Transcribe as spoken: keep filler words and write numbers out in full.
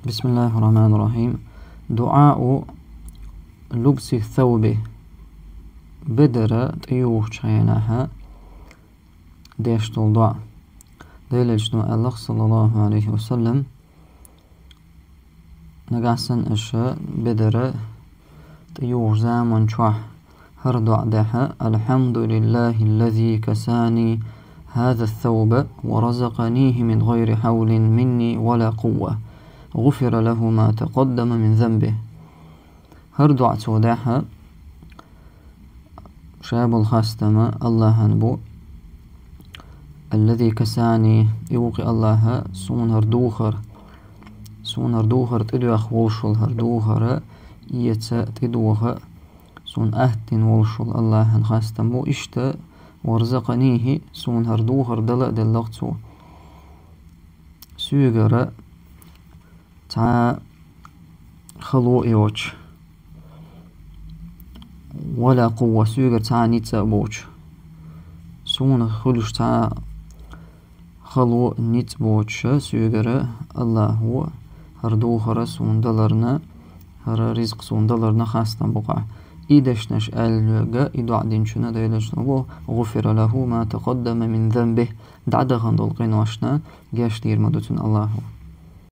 بسم الله الرحمن الرحيم. دعاء لبس الثوب. Бедар тӀеювхача хенахьа деш дола доӀа. Делачу ду Аллах, саллаллаху алейхи ва саллям, нагахь санна аша бедар тӀеювхача заман чохь хӀара доӀа дехьа: «الحمد لله الذي كساني هذا الثوب ورزقنيه من غير حول مني ولا قوة. غفر له ما تقدم من ذنبه». ХӀара доӀа цо дехьа, ша болу хастам Аллахьан бу. «الذي كساني», и ву-кх Аллахь, суна хӀара духар, суна хӀара духар тӀедоьхна волуш волу, хӀара духар эца, тӀедоха, суна аттина волуш волу Аллахьан хастам бу. Иштта, «ورزقنيه», суна хӀара духар дала а делла-кх цо. Соьгара цхьа хало а йоцуш, «ولا قوة», соьгара цхьа а ницкъ а боцуш, суна хуьлуш цхьа хало а, ницкъ а боцуш, соьгара Аллахьо хӀара духар суна даларна, хӀара ризкъ суна даларна хастам бу-кх ахь. И дешнаш аьллачуьнга, и доӀа динчунна Делан Элчано боху: «غفر له ما تقدم من ذنبه», дӀадахана долу къиношна гечдийр ма ду цунна Аллахьо.